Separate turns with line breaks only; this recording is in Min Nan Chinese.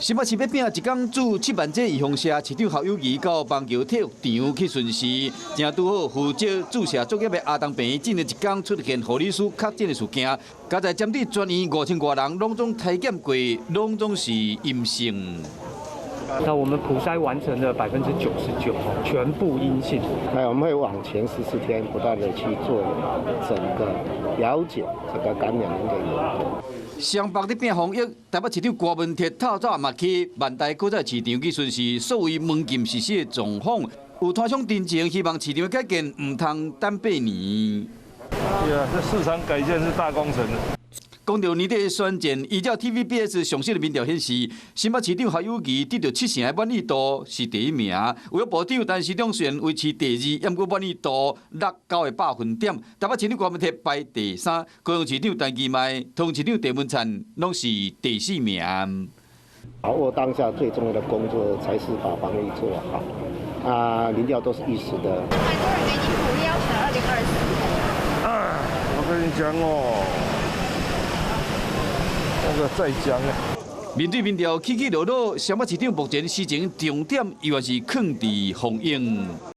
新北市欲拚一工注7萬劑預防射，市長侯友宜到邦橋體育場去巡視，正拄好負責注射作業的阿東病院，進前一工出現護理師確診的事件，加在針對全院5000外人，攏總篩檢過，攏總是陰性。
那我們普篩完成了99%，全部陰性。
那我們會往前14天不斷的去做整個了解這個感染的一個研究。
雙北咧拚防疫，台北市長柯文哲透早嘛去萬大古早市場去巡視所謂門禁實施的狀況，有攤商陳情，希望市場的改建毋通等8年。
對啊，這市場改建是大工程。
講到年底的選戰，依照 TVBS 上新的民調顯示，新北市長侯友宜得到7成的滿意度是第一名，為了部長陳時中雖然維持第二，毋過滿意度落9個百分點。台北市長柯文哲排第三，高雄市長陳其邁、桃園市長鄭文燦攏是第四名。
把握當下最重要的工作，才是把防疫做好。啊，民調都是一時的。
蠻多人給你鼓勵要選2024。
啊，我跟你講哦。那個再講啊！
面對民調起起落落，新北市長目前施政重點依然是囥佇防疫。